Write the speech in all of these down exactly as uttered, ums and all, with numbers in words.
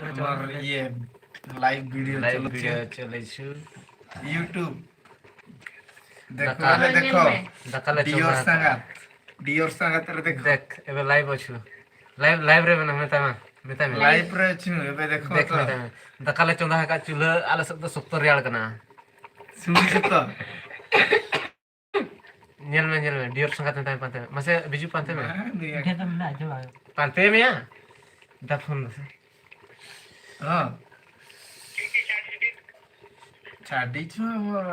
ᱟᱢᱟᱨ ᱤᱭᱟᱹ live video live ᱪᱚᱞᱚᱪᱪᱷᱤᱛᱨ᱾ Video ᱪᱚᱞᱚᱪᱷᱤᱛᱨ᱾ YouTube. ᱫᱮᱠᱷᱚ ᱫᱟᱠᱟ᱾ ᱵᱚᱞᱮ ᱫᱮᱠᱷᱚ᱾ ᱧᱮᱞ ᱢᱮ᱾ ᱫᱟᱠᱟ ᱞᱮ ᱰᱤᱭᱚᱨ ᱪᱚᱸᱫᱟ ᱟᱠᱟᱫ᱾ ᱥᱟᱸᱜᱟᱛ᱾ ᱰᱤᱭᱚᱨ ᱥᱟᱸᱜᱟᱛ ᱨᱮ ᱫᱮᱠᱷᱚ᱾ ᱫᱮᱠᱷ, ᱮᱵᱮ ᱞᱟᱭᱤᱵᱷ ᱚᱪᱷᱩ᱾ ᱞᱟᱭᱤᱵᱷ, ᱞᱟᱭᱤᱵᱷ ᱨᱮ ᱢᱮᱱᱟᱢ, ᱢᱮᱛᱟᱭ ᱢᱮ᱾ ᱢᱮᱛᱟᱭ ᱢᱮ᱾ ᱞᱟᱭᱤᱵᱷ ᱨᱮ ᱚᱪᱷᱩ, ᱮᱵᱮ ᱫᱮᱠᱷᱚ ᱫᱮᱠᱷ, ᱛᱚ᱾ ᱢᱮᱛᱟᱭ ᱢᱮ᱾ ᱫᱟᱠᱟ ᱞᱮ ᱪᱚᱸᱫᱟ ᱟᱠᱟᱫ ᱪᱩᱞᱦᱟᱹ, ᱟᱞᱮ ᱥᱮᱫ ᱫᱚ ᱥᱚᱠᱛᱚ ᱨᱮᱭᱟᱲ ᱠᱟᱱᱟ᱾ ᱥᱩᱨᱤ ᱥᱚᱠᱛᱚ᱾ ᱧᱮᱞ ᱢᱮ, ᱧᱮᱞ ᱢᱮ, ᱰᱤᱭᱚᱨ ᱥᱟᱸᱜᱟᱛ ᱢᱮᱛᱟᱭ ᱢᱮ, ᱯᱟᱱᱛᱮ ᱢᱮ᱾ ᱢᱟᱥᱮ, ᱵᱤᱡᱩ ᱯᱟᱱᱛᱮ ᱢᱮ᱾ ᱵᱟᱝ, ᱱᱩᱭ ᱰᱷᱮᱨ ᱫᱚ ᱢᱮᱱᱟᱜᱼᱟ, ᱪᱟᱵᱟ᱾ ᱯᱟᱱᱛᱮ ᱢᱮᱭᱟ? ᱫᱟ ᱯᱷᱳᱱ ᱫᱚ ᱥᱮ᱾ ᱦᱚᱸ᱾ ᱪᱷᱟᱰᱤ ᱪᱷᱩ ᱟᱢᱟᱨ,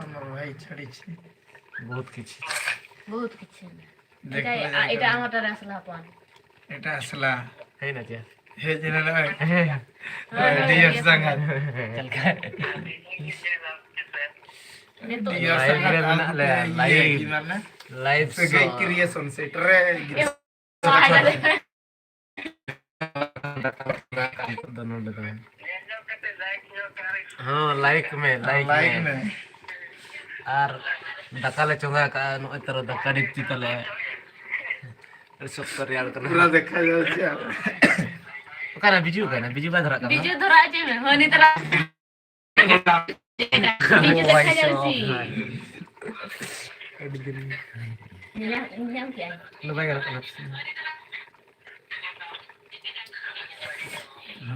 ᱟᱢᱟᱨ ᱵᱷᱟᱭ ᱪᱷᱟᱰᱤ ᱪᱷᱩ᱾ ᱵᱚᱦᱩᱛ ᱠᱤᱪᱷᱩ᱾ ᱵᱚᱦᱩᱛ ᱠᱤᱪᱷᱩ᱾ ᱫᱮᱠᱷ ᱮᱴᱟᱜ, ᱞᱮ ᱟ-, ᱮᱴᱟᱜ ᱡᱟᱭᱜᱟ᱾ ᱢᱚᱴᱚᱨ ᱟᱥᱞᱟ ᱦᱚᱯᱚᱱ᱾ ᱮᱴᱟᱜ ᱟᱥᱞᱟ᱾ ᱦᱮᱡ ᱱᱟ ᱪᱮ? ᱦᱮᱡ ᱮᱱᱟ ᱱᱚᱜᱼᱚᱭ᱾ ᱦᱮᱸ᱾ ᱦᱳᱭ, ᱦᱳᱭ, ᱰᱤᱭᱚᱨ ᱦᱳᱭ᱾ ᱥᱟᱸᱜᱟᱛ᱾ ᱪᱮᱫ ᱞᱮᱠᱟ? ᱱᱤᱛᱚᱜ ᱰᱤᱭᱚᱨ ᱞᱟᱭᱤᱵᱷ ᱥᱟᱸᱜᱟᱛ ᱨᱮ ᱟᱞᱮ ᱢᱮᱱᱟᱜ ᱞᱮᱭᱟ, ᱤᱭᱟᱹ ᱞᱟᱭᱤᱵᱷ᱾ ᱠᱤ ᱢᱟᱱᱮ? ᱞᱟᱭᱤᱵᱷ ᱥᱟᱹᱜᱟᱹᱭ ᱥᱳ᱾ ᱠᱨᱤᱭᱮᱥᱚᱱ ᱥᱮᱴᱮᱨ ᱨᱮ ᱜᱤᱫᱽᱨᱟᱹ᱾ ᱮ, ᱵᱟᱝ, ᱟᱞᱮ ᱫᱚ ᱱᱚᱰᱮ ᱫᱚ᱾ ᱦᱚᱸ, ᱞᱟᱭᱤᱠ ᱢᱮ, ᱞᱟᱭᱤᱠ ᱞᱟᱭᱤᱠ ᱢᱮ᱾ ᱢᱮ᱾ ᱟᱨ ᱫᱟᱠᱟ ᱞᱮ ᱪᱚᱸᱫᱟ ᱠᱟᱜᱼᱟ, ᱱᱚᱜᱼᱚᱭ ᱛᱟᱨᱟ ᱫᱟᱠᱟ ᱰᱮᱠᱪᱤ ᱛᱟᱞᱮ᱾ ᱟᱹᱰᱤ ᱥᱚᱠᱛᱚ ᱨᱮᱭᱟᱲ ᱠᱟᱱᱟ᱾ ᱯᱩᱨᱟ ᱫᱮᱠᱷᱟ ᱡᱟᱣ ᱪᱮ ᱟᱵᱚ᱾ ᱚᱠᱟᱨᱮ ᱵᱤᱡᱩ ᱠᱟᱱᱟ? ᱵᱤᱡᱩ ᱵᱟᱭ ᱫᱷᱚᱨᱟᱜ ᱠᱟᱱᱟ? ᱵᱤᱡᱩ ᱫᱷᱚᱨᱟᱣ ᱦᱚᱪᱚᱭ ᱢᱮ, ᱦᱳᱭ, ᱱᱤᱛ ᱨᱟ-, ᱵᱤᱡᱩ ᱫᱮᱠᱷᱟ ᱡᱟᱣ ᱪᱮ᱾ ᱟᱹᱰᱤ ᱫᱤᱱ᱾ ᱧᱟᱢ, ᱧᱟᱢ ᱠᱮᱜᱼᱟ᱾ ᱚᱱᱟ ᱵᱟᱭ ᱜᱟᱱᱚᱜ ᱠᱟᱱᱟ᱾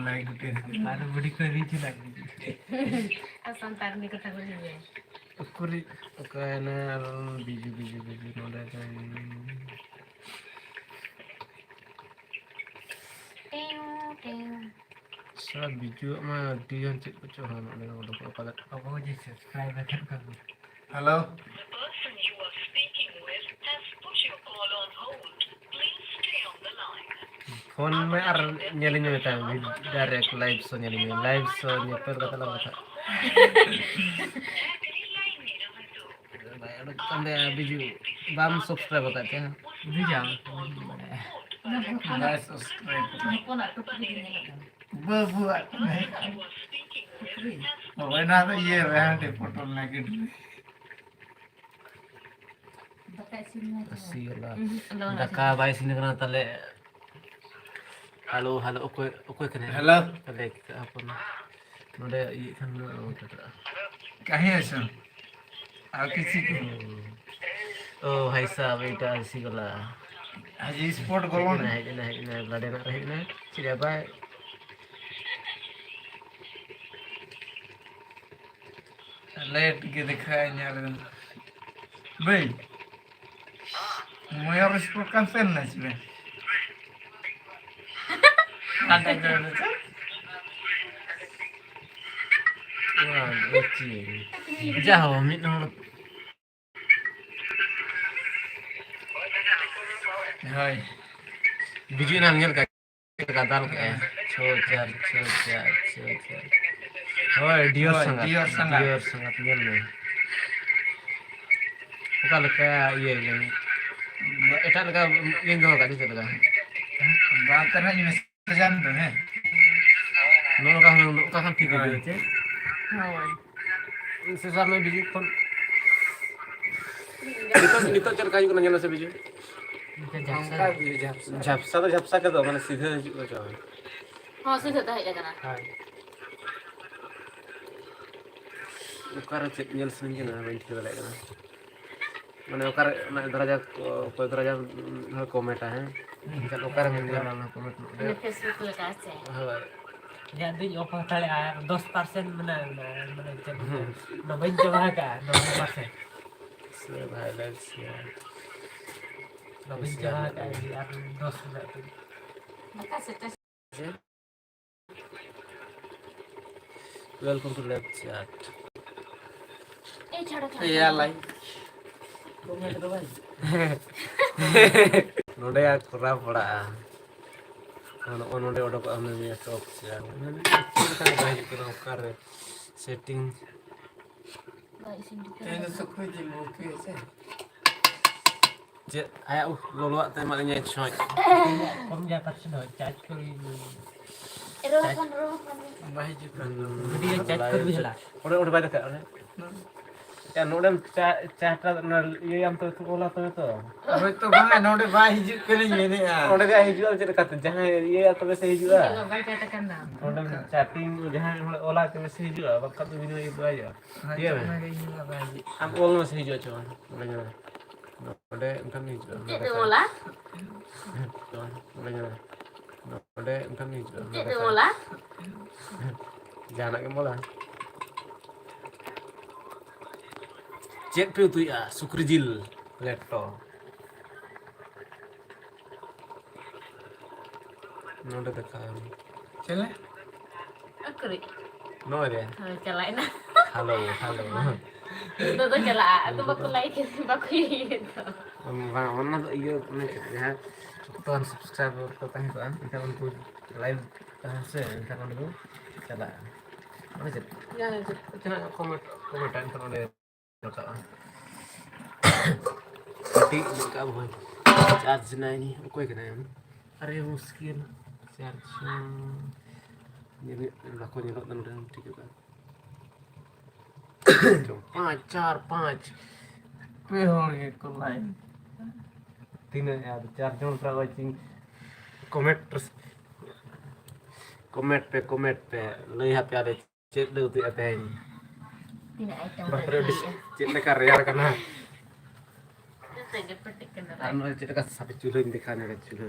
ᱞᱟᱭᱤᱠ ᱜᱚᱴᱮ᱾ ᱟᱨ ᱵᱩᱰᱷᱤ ᱠᱚ ᱨᱤᱧ ᱪᱟᱞᱟᱜ ᱠᱟᱱᱟ᱾ ᱟᱨ ᱥᱟᱱᱛᱟᱲ ᱢᱤᱫ ᱠᱟᱛᱷᱟ ᱠᱚ ᱞᱟᱹᱭᱟ᱾ ᱩᱠᱩᱨᱤᱡ ᱚᱠᱟᱭᱮᱱᱟ ᱟᱨ ᱵᱤᱡᱩ, ᱵᱤᱡᱩ, ᱵᱤᱡᱩ ᱱᱚᱰᱮ ᱫᱚ᱾ ᱴᱤᱝ, ᱴᱤᱝ᱾ ᱥᱟᱞᱟ ᱵᱤᱡᱩᱣᱟᱜ ᱢᱟ ᱟᱹᱰᱤ ᱜᱟᱱ ᱪᱮᱫ ᱠᱚᱪᱚ ᱦᱚᱸ ᱱᱚᱰᱮ ᱫᱚ ᱩᱰᱩᱠᱚᱜᱼᱟ ᱯᱟᱞᱮᱫ᱾ ᱟᱵᱚ ᱡᱮ subscribe ᱟᱠᱟᱫ ᱠᱚᱣᱟ ᱵᱚᱱ᱾ Hello. The person you are speaking with has put your call on hold. Please stay on the line. Phone ᱢᱮ ᱟᱨ ᱧᱮᱞᱤᱧ ᱢᱮ ᱢᱮᱛᱟᱭ ᱢᱮ, direct live show ᱧᱮᱞᱤᱧ ᱢᱮ, live show ᱧᱮᱯᱮᱞ ᱠᱟᱛᱮ ᱞᱟᱝ ᱠᱟᱛᱷᱟᱜᱼᱟ᱾ ᱵᱟᱭ ᱚᱰᱚᱠ ᱠᱟᱱ ᱛᱟᱭᱟ ᱵᱤᱡᱩ, ᱵᱟᱢ subscribe ᱟᱠᱟᱫ ᱛᱟᱭᱟ? ᱵᱩᱡᱟᱢ, ᱵᱟᱹᱧ ᱵᱟᱲᱟᱭᱟ᱾ ᱵᱟᱭ subscribe ᱟᱠᱟᱫᱟ᱾ ᱦᱚᱯᱚᱱᱟᱜ ᱴᱩᱠᱩᱡ ᱜᱮ ᱧᱮᱞᱚᱜ ᱠᱟᱱᱟ᱾ ᱵᱟᱹᱵᱩᱣᱟᱜ ᱠᱟᱱᱟᱭ᱾ ᱦᱳᱭ, ᱱᱚᱣᱟ ᱫᱚ ᱤᱭᱟᱹ ᱨᱮ ᱦᱟᱸᱰᱮ ᱯᱚᱴᱚᱞ ᱞᱟᱹᱜᱤᱫ ᱨᱮ᱾ ᱫᱟᱠᱟ ᱤᱥᱤᱱ ᱢᱮ᱾ ᱤᱥᱤᱱ ᱞᱟᱜ-, ᱩᱸᱦᱩᱸ, ᱫᱚ ᱵᱟᱝ ᱫᱟᱠᱟ ᱤᱥᱤᱱ᱾ ᱵᱟᱭ ᱤᱥᱤᱱ ᱠᱟᱱᱟ ᱛᱟᱦᱞᱮ᱾ ᱦᱮᱞᱳ, ᱦᱮᱞᱳ, ᱚᱠᱚᱭ, ᱚᱠᱚᱭ ᱠᱟᱱᱟᱭ? ᱦᱮᱞᱳ᱾ ᱦᱟᱯᱮ, ᱦᱟᱯᱮ, ᱱᱚᱰᱮ ᱤᱭᱟᱹ ᱠᱷᱟᱱ ᱫᱚ ᱚᱱᱟ ᱠᱟᱴᱟᱜᱼᱟ᱾ ᱠᱟᱹᱦᱤ ᱟᱭᱥᱟ᱾ ᱟᱨ ᱠᱤᱪᱷᱩ ᱠᱚ᱾ ᱳ ᱵᱷᱟᱭ ᱥᱟᱦᱟᱵ, ᱮᱴᱟ ᱟᱭᱥᱤ ᱜᱚᱞᱟ᱾ ᱦᱟᱡᱤ ᱥᱯᱚᱴ ᱜᱚᱞᱚᱱ᱾ ᱦᱮᱡ ᱮᱱᱟ, ᱦᱮᱡ ᱮᱱᱟ, ᱦᱮᱡ ᱮᱱᱟ, ᱞᱟᱰᱮ ᱱᱟᱜ ᱨᱮ ᱦᱮᱡ ᱮᱱᱟ᱾ ᱪᱮᱫ ᱵᱟᱭ ᱞᱮᱴ ᱜᱮ ᱫᱮᱠᱷᱟᱭ ᱧᱮᱞ ᱵᱮᱱ᱾ ᱵᱷᱟᱹᱭ, ᱢᱚᱭᱚᱨ ᱥᱯᱳᱨᱴ ᱠᱟᱱ ᱥᱮᱱ ᱱᱟ ᱪᱮ? ᱡᱟ ᱦᱚ, ᱢᱤᱫ ᱦᱚᱲ᱾ ᱦᱳᱭ᱾ ᱵᱤᱡᱩ ᱮᱱᱟᱱ ᱧᱮᱞ ᱠᱟᱜ ᱜᱟᱫᱟᱞ ᱠᱮᱜᱼᱟᱭ᱾ ᱪᱷᱚ ᱪᱟᱨ, ᱪᱷᱚ ᱪᱟᱨ, ᱪᱷᱚ ᱪᱟᱨ᱾ ᱦᱳᱭ, ᱰᱤᱭᱚᱨ ᱦᱳᱭ, ᱥᱟᱸᱜᱟᱛ, ᱰᱤᱭᱚᱨ ᱥᱟᱸᱜᱟᱛ᱾ ᱰᱤᱭᱚᱨ ᱥᱟᱸᱜᱟᱛ, ᱧᱮᱞ ᱢᱮ᱾ ᱚᱠᱟ ᱞᱮᱠᱟ ᱤᱭᱟᱹ ᱞᱮᱱ? ᱮᱴᱟᱜ ᱞᱮᱠᱟ ᱤᱭᱟᱹᱧ ᱫᱚᱦᱚ ᱠᱟᱜ ᱪᱮᱫ ᱞᱮᱠᱟ? ᱵᱟᱝ, ᱛᱮ ᱱᱟᱦᱟᱜ ᱤᱧ ᱢᱮᱥᱮᱡᱟᱢ ᱫᱚ, ᱦᱮᱸ? ᱱᱚᱜᱼᱚ ᱱᱚᱝᱠᱟ ᱦᱩᱱᱟᱹᱝ, ᱱᱚᱜᱼᱚ ᱱᱚᱝᱠᱟ ᱠᱷᱟᱱ ᱴᱷᱤᱠ ᱜᱮ ᱦᱳᱭ᱾ ᱦᱩᱭᱩᱜᱼᱟ, ᱪᱮ? ᱦᱳᱭ᱾ ᱥᱮᱥᱟᱨ ᱢᱮ ᱵᱤᱡᱤ ᱠᱷᱚᱱ᱾ ᱱᱤᱛᱚᱜ, ᱱᱤᱛᱚᱜ ᱪᱮᱫ ᱞᱮᱠᱟ ᱦᱤᱡᱩᱜ ᱠᱟᱱᱟ ᱧᱮᱞ ᱢᱮᱥᱮ ᱵᱤᱡᱤ᱾ ᱚᱱᱠᱟ ᱜᱮ ᱡᱷᱟᱯᱥᱟ᱾ ᱡᱷᱟᱯᱥᱟ ᱫᱚ ᱡᱷᱟᱯᱥᱟ ᱜᱮ ᱫᱚ, ᱢᱟᱱᱮ ᱥᱤᱫᱷᱟᱹ ᱦᱤᱡᱩᱜ ᱠᱟᱱᱟ᱾ ᱦᱚᱸ, ᱥᱤᱫᱷᱟᱹ ᱫᱚ ᱦᱮᱡ ᱟᱠᱟᱱᱟ᱾ ᱦᱳᱭ᱾ ᱚᱠᱟᱨᱮ ᱪᱮᱫ ᱧᱮᱞ ᱥᱟᱱᱟᱧ ᱠᱟᱱᱟ, ᱵᱟᱹᱧ ᱴᱷᱤᱠᱟᱹ ᱫᱟᱲᱮᱭᱟᱜ ᱠᱟᱱᱟ᱾ ᱢᱟᱱᱮ ᱚᱠᱟᱨᱮ, ᱚᱱᱟ ᱫᱚᱨᱡᱟ ᱠᱚ, ᱚᱠᱚᱭ ᱫᱚᱨᱡᱟ ᱦᱚᱲ ᱠᱚ ᱢᱮᱴᱟ, ᱦᱮᱸ? ᱮᱱᱠᱷᱟᱱ ᱚᱠᱟᱨᱮ ᱢᱮᱱ ᱧᱟᱢᱟ ᱚᱱᱟ ᱠᱚ ᱢᱮᱴ? ᱤᱱᱟᱹ Facebook ᱞᱮᱠᱟ ᱥᱮ? ᱦᱳᱭ᱾ ᱤᱧᱟᱹᱜ ᱫᱩᱧ ᱚᱯᱷ ᱦᱟᱛᱟᱲᱮᱜᱼᱟ, ᱟᱨ ᱫᱚᱥ ᱯᱟᱨᱥᱮᱱᱴ ᱢᱮᱱᱟᱜᱼᱟ, ᱢᱟᱱᱮ, ᱢᱟᱱᱮ ᱪᱮᱫ ᱦᱩᱸ᱾ ᱚᱱᱟ ᱵᱟᱹᱧ ᱪᱟᱵᱟ ᱟᱠᱟᱫᱼᱟ, ᱱᱚᱵᱵᱳᱭ ᱯᱟᱨᱥᱮᱱᱴ᱾ ᱥᱮ ᱵᱷᱟᱭ ᱞᱟᱹᱭ ᱥᱮ᱾ ᱚᱱᱟ ᱵᱟᱹᱧ ᱪᱟᱵᱟ ᱟᱠᱟᱫᱼᱟ, ᱡᱮ ᱟᱨ ᱫᱚᱥ ᱢᱮᱱᱟᱜ ᱛᱤᱧᱟ᱾ ᱪᱮᱫ? Welcome to live chat. ᱮᱭ ᱪᱷᱟᱲᱟ, ᱪᱷᱟᱲᱟ, ᱮᱭᱟ ᱪᱷᱟᱲᱟ᱾ ᱞᱟᱭᱤᱠ᱾ ᱱᱚᱰᱮ ᱟᱨ ᱠᱷᱚᱨᱟᱯ ᱯᱟᱲᱟᱜᱼᱟ᱾ ᱟᱨ ᱱᱚᱜᱼᱚ ᱱᱚᱰᱮ ᱚᱰᱚᱠᱚᱜᱼᱟ ᱦᱩᱱᱟᱹᱝ ᱱᱤᱭᱟᱹ top ᱪᱮᱭᱟᱨ᱾ ᱪᱮᱫ ᱞᱮᱠᱟ ᱵᱟᱭ ᱦᱤᱡᱩᱜ ᱠᱟᱱᱟ ᱚᱠᱟᱨᱮ? Setting᱾ ᱵᱟᱭ ᱤᱥᱤᱱ ᱴᱷᱤᱠᱟ᱾ ᱛᱮᱦᱮᱧ ᱫᱚ ᱥᱩᱠᱨᱤ ᱡᱤᱞ ᱵᱚ ᱩᱛᱩᱭᱟ ᱥᱮ? ᱪᱮᱫ? ᱟᱭᱟᱜ ᱩᱦ ᱞᱚᱞᱚᱣᱟᱜ ᱛᱮ ᱮᱢᱟᱜ ᱞᱤᱧᱟᱭ ᱪᱷᱚᱸᱪ᱾ ᱠᱚᱢ ᱜᱮᱭᱟ ᱯᱟᱨᱥᱮᱱᱴ ᱫᱚ, ᱪᱟᱨᱡᱽ ᱠᱚ ᱨᱚᱦᱚ ᱠᱟᱱ, ᱨᱚᱦᱚ ᱠᱟᱱ᱾ ᱵᱟᱭ ᱦᱤᱡᱩᱜ ᱠᱟᱱ ᱫᱚ᱾ ᱦᱩᱸ᱾ ᱵᱷᱤᱰᱤᱭᱳ ᱪᱟᱨᱡᱽ ᱠᱚᱨᱵᱤ ᱦᱮᱞᱟ᱾ ᱚᱸᱰᱮ, ᱚᱸᱰᱮ ᱵᱟᱭ ᱫᱮᱠᱷᱟᱜ, ᱚᱸᱰᱮ᱾ ᱦᱩᱸ᱾ ᱭᱟ, ᱱᱚᱰᱮᱢ ᱪᱟ-, ᱪᱟᱴᱟ, ᱚᱱᱟ ᱤᱭᱟᱹᱭᱟᱢ ᱛᱚᱵᱮ ᱛᱚ, ᱚᱞᱟ ᱛᱚᱵᱮ ᱛᱚ᱾ ᱦᱳᱭ ᱛᱚ, ᱵᱟᱝᱟ, ᱱᱚᱰᱮ ᱵᱟᱭ ᱦᱤᱡᱩᱜ ᱠᱟᱱᱟᱧ ᱢᱮᱱᱮᱫᱼᱟ᱾ ᱚᱸᱰᱮ ᱜᱮ ᱦᱤᱡᱩᱜᱼᱟ, ᱪᱮᱫ ᱞᱮᱠᱟᱛᱮ? ᱡᱟᱦᱟᱸᱭ ᱤᱭᱟᱹᱭᱟ ᱛᱚᱵᱮ ᱥᱮ ᱦᱤᱡᱩᱜᱼᱟ᱾ ᱪᱮᱫ ᱦᱚᱸ ᱵᱟᱭ ᱪᱟᱴ ᱟᱠᱟᱱᱟ᱾ ᱱᱚᱰᱮᱢ ᱪᱟᱴᱤᱝ, ᱡᱟᱦᱟᱸᱭ ᱦᱚᱲ ᱚᱞᱟ ᱛᱚᱵᱮ ᱥᱮ ᱦᱤᱡᱩᱜᱼᱟ, ᱵᱟᱝᱠᱷᱟᱱ ᱫᱚ ᱵᱤᱱᱟᱹ ᱤᱭᱟᱹ ᱫᱚ ᱵᱟᱭ ᱦᱤᱡᱩᱜᱼᱟ᱾ ᱦᱳᱭ ᱤᱭᱟᱹ ᱛᱚ, ᱢᱮ᱾ ᱚᱱᱟ ᱜᱮ ᱤᱧ ᱦᱚᱸ ᱵᱟᱭ ᱦᱤᱡᱩᱜ᱾ ᱟᱢ ᱚᱞ ᱢᱮᱥᱮ, ᱦᱤᱡᱩᱜᱼᱟ ᱪᱮ ᱵᱟᱝ? ᱱᱚᱰᱮ ᱧᱮᱞ ᱢᱮ᱾ ᱱᱚᱰᱮ ᱮᱱᱠᱷᱟᱱ ᱦᱤᱡᱩᱜᱼᱟ᱾ ᱪᱮᱫ ᱱᱚᱰᱮ ᱮᱢ ᱠᱷᱟᱱ᱾ ᱚᱞᱟ? ᱱᱚᱰᱮ ᱧᱮᱞ ᱢᱮ᱾ ᱱᱚᱰᱮ ᱮᱱᱠᱷᱟᱱ ᱦᱤᱡᱩᱜᱼᱟ᱾ ᱪᱮᱫ ᱱᱚᱰᱮ ᱮᱢ ᱠᱷᱟᱱ᱾ ᱚᱞᱟ? ᱡᱟᱦᱟᱱᱟᱜ ᱜᱮᱢ ᱚᱞᱟ᱾ ᱪᱮᱫ ᱯᱮ ᱩᱛᱩᱭᱮᱫᱼᱟ? ᱥᱩᱠᱨᱤ ᱡᱤᱞ ᱞᱮᱴᱚ᱾ ᱱᱚᱰᱮ ᱫᱮᱠᱷᱟᱣ ᱢᱮ᱾ ᱪᱮᱫ ᱞᱮ? ᱩᱠᱩᱨᱤᱡ᱾ ᱱᱚᱜᱼᱚᱭ ᱨᱮ᱾ ᱦᱳᱭ, ᱪᱟᱞᱟᱣᱮᱱᱟ᱾ Hello, hello. ᱱᱤᱛᱚᱜ ᱫᱚ ᱪᱟᱞᱟᱜᱼᱟ᱾ ᱟᱫᱚ ᱵᱟᱠᱚ ᱞᱟᱹᱭ ᱠᱮᱫᱟ, ᱵᱟᱠᱚ ᱤᱭᱟᱹᱭᱮᱫ ᱫᱚ᱾ ᱵᱟᱝ, ᱚᱱᱟ ᱫᱚ ᱤᱭᱟᱹ, ᱚᱱᱮ ᱪᱮᱫ, ᱡᱟᱦᱟᱸ ᱡᱚᱛᱚ subscriber ᱠᱚ ᱛᱟᱦᱮᱸ ᱠᱚᱜᱼᱟ, ᱮᱱᱠᱷᱟᱱ ᱩᱱᱠᱩ live ᱛᱟᱦᱮᱸ ᱥᱮ, ᱮᱱᱠᱷᱟᱱ ᱚᱸᱰᱮ ᱠᱚ ᱪᱟᱞᱟᱜᱼᱟ᱾ ᱚᱱᱮ ᱪᱮᱫ? ᱡᱟᱦᱟᱸᱭ ᱪᱮᱫ ᱠᱚ ᱪᱟᱞᱟᱜᱼᱟ, comment, comment ᱮᱱᱠᱷᱟᱱ ᱚᱸᱰᱮ ᱨᱟᱠᱟᱵᱼᱟ᱾ ᱠᱟᱹᱴᱤᱡ ᱧᱚᱜ ᱠᱟᱜ ᱵᱚᱱ᱾ Charge ᱮᱱᱟᱭ ᱱᱤᱭᱟᱹ᱾ ᱚᱠᱚᱭ ᱠᱟᱱᱟᱭ ᱟᱢ? ᱟᱨᱮ ᱢᱩᱥᱠᱤᱞ᱾ Charge ᱦᱚᱸ ᱡᱟᱹᱱᱤᱡ ᱵᱟᱠᱚ ᱧᱮᱞᱚᱜ ᱠᱟᱱᱟ ᱱᱚᱰᱮ᱾ ᱴᱷᱤᱠ ᱠᱟᱜ᱾ ᱯᱟᱸᱪ, ᱪᱟᱨ, ᱯᱟᱸᱪ᱾ ᱯᱮ ᱦᱚᱲ ᱜᱮ ᱠᱚ like᱾ ᱛᱤᱱᱟᱹᱜ ᱟᱨ ᱪᱟᱨ ᱡᱚᱱ ᱯᱮᱲᱟ watching᱾ Comment, comment ᱯᱮ, comment ᱯᱮ᱾ ᱞᱟᱹᱭ ᱟᱯᱮᱭᱟᱞᱮ᱾ ᱪᱮᱫ ᱞᱮ ᱩᱛᱩᱭᱟ ᱛᱮᱦᱮᱧ? ᱛᱤᱱᱟᱹᱜ item ᱵᱟᱯᱨᱮ, ᱟᱹᱰᱤ ᱨᱮᱰᱤᱭᱮᱫᱼᱟ? ᱪᱮᱫ ᱞᱮᱠᱟ ᱨᱮᱭᱟᱲ ᱠᱟᱱᱟ? ᱡᱚᱛᱚ ᱜᱮ ᱯᱟᱹᱴᱤᱜ ᱠᱟᱱᱟ᱾ ᱟᱨ ᱱᱚᱜᱼᱚᱭ ᱪᱮᱫ ᱞᱮᱠᱟ ᱥᱟᱯᱷᱟ ᱪᱩᱞᱦᱟᱹᱧ ᱫᱮᱠᱷᱟᱣ ᱧᱚᱜᱟ, ᱪᱩᱞᱦᱟᱹ᱾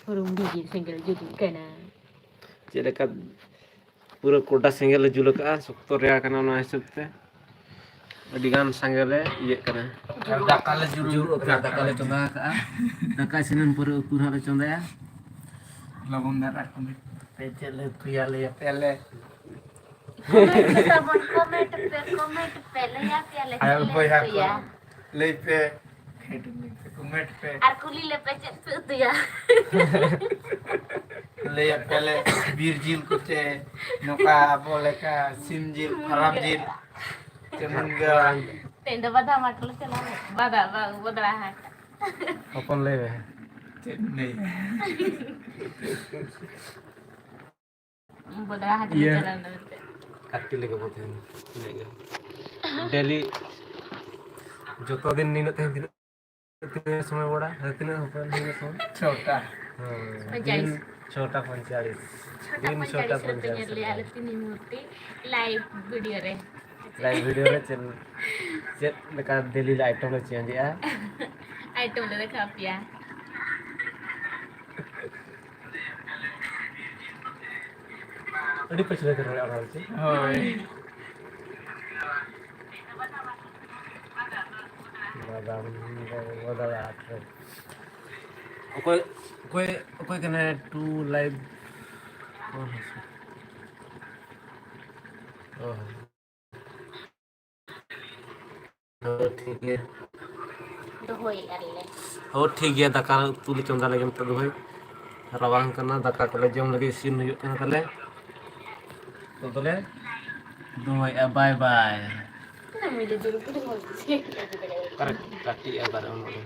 ᱦᱩᱲᱩᱝ ᱵᱤᱡᱤ ᱥᱮᱸᱜᱮᱞ ᱡᱩᱞᱩᱜ ᱠᱟᱱᱟ᱾ ᱪᱮᱫ ᱞᱮᱠᱟ ᱯᱩᱨᱟᱹ ᱠᱚᱰᱟ ᱥᱮᱸᱜᱮᱞ ᱞᱮ ᱡᱩᱞ ᱟᱠᱟᱫᱼᱟ, ᱥᱚᱠᱛᱚ ᱨᱮᱭᱟᱲ ᱠᱟᱱᱟ, ᱚᱱᱟ ᱦᱤᱥᱟᱹᱵ ᱛᱮ ᱟᱹᱰᱤ ᱜᱟᱱ ᱥᱟᱸᱜᱮ ᱞᱮ ᱤᱭᱟᱹᱜ ᱠᱟᱱᱟ᱾ ᱟᱨ ᱫᱟᱠᱟ ᱞᱮ ᱡᱩᱞ ᱡᱩᱞ ᱟᱠᱟᱫᱼᱟ, ᱫᱟᱠᱟ ᱞᱮ ᱪᱚᱸᱫᱟ ᱟᱠᱟᱫᱼᱟ᱾ ᱫᱟᱠᱟ ᱤᱥᱤᱱ ᱮᱱ ᱯᱚᱨᱮ ᱩᱛᱩ ᱱᱟᱦᱟᱜ ᱞᱮ ᱪᱚᱸᱫᱟᱭᱟ᱾ ᱞᱚᱜᱚᱱ ᱫᱷᱟᱨᱟ ᱠᱚ ᱢᱮ᱾ ᱯᱮ ᱪᱮᱫ ᱞᱮ ᱩᱛᱩᱭᱟ ᱞᱟᱹᱭ ᱟᱯᱮᱭᱟᱞᱮ᱾ Comment ᱛᱟᱵᱚᱱ, comment ᱯᱮ, comment ᱯᱮ, ᱞᱟᱹᱭ ᱟᱯᱮᱭᱟᱞᱮ ᱟᱭᱳ ᱪᱮᱫ ᱞᱮ ᱵᱚᱭᱦᱟ ᱠᱚ, ᱩᱛᱩᱭᱟ᱾ ᱞᱟᱹᱭ ᱯᱮ, comment ᱯᱮ᱾ ᱟᱨ ᱠᱩᱞᱤ ᱞᱮᱯᱮ ᱪᱮᱫ ᱯᱮ ᱩᱛᱩᱭᱟ᱾ ᱞᱟᱹᱭ ᱟᱯᱮᱭᱟᱞᱮ ᱵᱤᱨ ᱡᱤᱞ ᱠᱚᱛᱮ, ᱱᱚᱝᱠᱟ ᱟᱵᱚ ᱞᱮᱠᱟ ᱥᱤᱢ ᱡᱤᱞ, ᱯᱷᱟᱨᱟᱢ ᱡᱤᱞ, ᱪᱮ ᱢᱩᱱᱜᱟᱹ ᱟᱲᱟᱜ᱾ ᱛᱮᱦᱮᱧ ᱫᱚ ᱵᱟᱫᱟ ᱢᱟᱴ ᱞᱮ ᱪᱟᱞᱟᱣ ᱞᱮᱱᱟ᱾ ᱵᱟᱫᱟ, ᱵᱟ-, ᱵᱚᱫᱲᱟ ᱦᱟᱴ᱾ ᱦᱚᱯᱚᱱ ᱞᱟᱹᱭ ᱢᱮ᱾ ᱪᱮᱫ ᱮᱢ ᱞᱟᱹᱭᱟ? ᱵᱚᱫᱲᱟ ᱦᱟᱴ ᱞᱮ ᱤᱭᱟᱹ᱾ ᱪᱟᱞᱟᱣ ᱞᱮᱱᱟ ᱢᱮᱱᱛᱮ᱾ ᱠᱟᱹᱴᱤᱡ ᱞᱮᱠᱟ ᱵᱚ ᱛᱟᱦᱮᱱᱟ, ᱤᱱᱟᱹᱜ ᱜᱮ᱾ ᱰᱮᱞᱤ ᱡᱚᱛᱚ ᱫᱤᱱ ᱱᱤᱱᱟᱹᱜ ᱛᱟᱦᱮᱸ ᱛᱤᱱᱟᱹᱜ ᱛᱤᱱᱟᱹᱜ ᱥᱚᱢᱚᱭ ᱵᱚᱲᱟ? ᱦᱮᱸ, ᱛᱤᱱᱟᱹᱜ ᱦᱚᱯᱚᱱ ᱛᱤᱱᱟᱹᱜ ᱥᱚᱢᱚᱭ? ᱪᱷᱚᱴᱟ᱾ ᱦᱮᱸ, ᱯᱚᱧᱪᱟᱞᱤᱥ᱾ ᱫᱤᱱ ᱪᱷᱚᱴᱟ ᱯᱚᱧᱪᱟᱞᱤᱥ᱾ ᱪᱷᱚᱴᱟ ᱫᱤᱱ ᱪᱷᱚᱴᱟ ᱯᱚᱧᱪᱟᱞᱤᱥ ᱨᱮᱯᱮ ᱯᱚᱧᱪᱟᱞᱤᱥ ᱧᱮᱞ ᱞᱮᱭᱟ ᱨᱮ᱾ ᱟᱞᱮ ᱛᱤᱱᱤ ᱢᱩᱨᱛᱤ ᱞᱟᱭᱤᱵᱷ ᱵᱷᱤᱰᱤᱭᱳ ᱨᱮ᱾ ᱞᱟᱭᱤᱵᱷ ᱵᱷᱤᱰᱤᱭᱳ ᱨᱮ ᱪᱮᱫ, ᱪᱮᱫ ᱞᱮᱠᱟ ᱰᱮᱞᱤ ᱞᱮ ᱟᱭᱴᱮᱢ ᱞᱮ ᱪᱮᱧᱡᱽ ᱮᱜᱼᱟ? ᱟᱭᱴᱮᱢ ᱞᱮ ᱫᱮᱠᱷᱟᱣ ᱯᱮᱭᱟ᱾ ᱟᱹᱰᱤ ᱯᱟᱹᱪᱷᱞᱟᱹ ᱠᱟᱱᱟ ᱚᱱᱟ ᱪᱮ? ᱦᱳᱭ᱾ ᱵᱟᱫᱟᱢ ᱫᱚ ᱵᱚᱫᱚᱞᱟ ᱟᱯᱮ᱾ ᱚᱠᱚᱭ, ᱚᱠᱚᱭ, ᱚᱠᱚᱭ ᱠᱟᱱᱟᱭ ᱴᱩ ᱞᱟᱭᱤᱵᱷ? ᱚ, ᱦᱮᱸ᱾ ᱚ, ᱦᱮᱸ᱾ ᱦᱳᱭ, ᱴᱷᱤᱠ ᱜᱮᱭᱟ᱾ ᱫᱚᱦᱚᱭᱮᱫᱼᱟ ᱞᱮ᱾ ᱦᱳᱭ, ᱴᱷᱤᱠ ᱜᱮᱭᱟ, ᱫᱟᱠᱟ ᱩᱛᱩ ᱞᱮ ᱪᱚᱸᱫᱟ ᱞᱟᱹᱜᱤᱫ ᱱᱤᱛᱚᱜ ᱫᱚ ᱦᱳᱭ᱾ ᱨᱟᱵᱟᱝ ᱠᱟᱱᱟ, ᱫᱟᱠᱟ ᱠᱚᱞᱮ ᱡᱚᱢ ᱞᱟᱹᱜᱤᱫ, ᱤᱥᱤᱱ ᱦᱩᱭᱩᱜ ᱠᱟᱱᱟ ᱛᱟᱞᱮ᱾ ᱱᱤᱛᱚᱜ ᱫᱚᱞᱮ ᱫᱚᱦᱚᱭᱮᱫᱼᱟ, ᱵᱟᱭ ᱵᱟᱭ᱾ ᱚᱠᱟᱨᱮ ᱠᱟᱹᱴᱤᱡ ᱟᱵᱟᱨ ᱚᱱᱟ ᱫᱚ?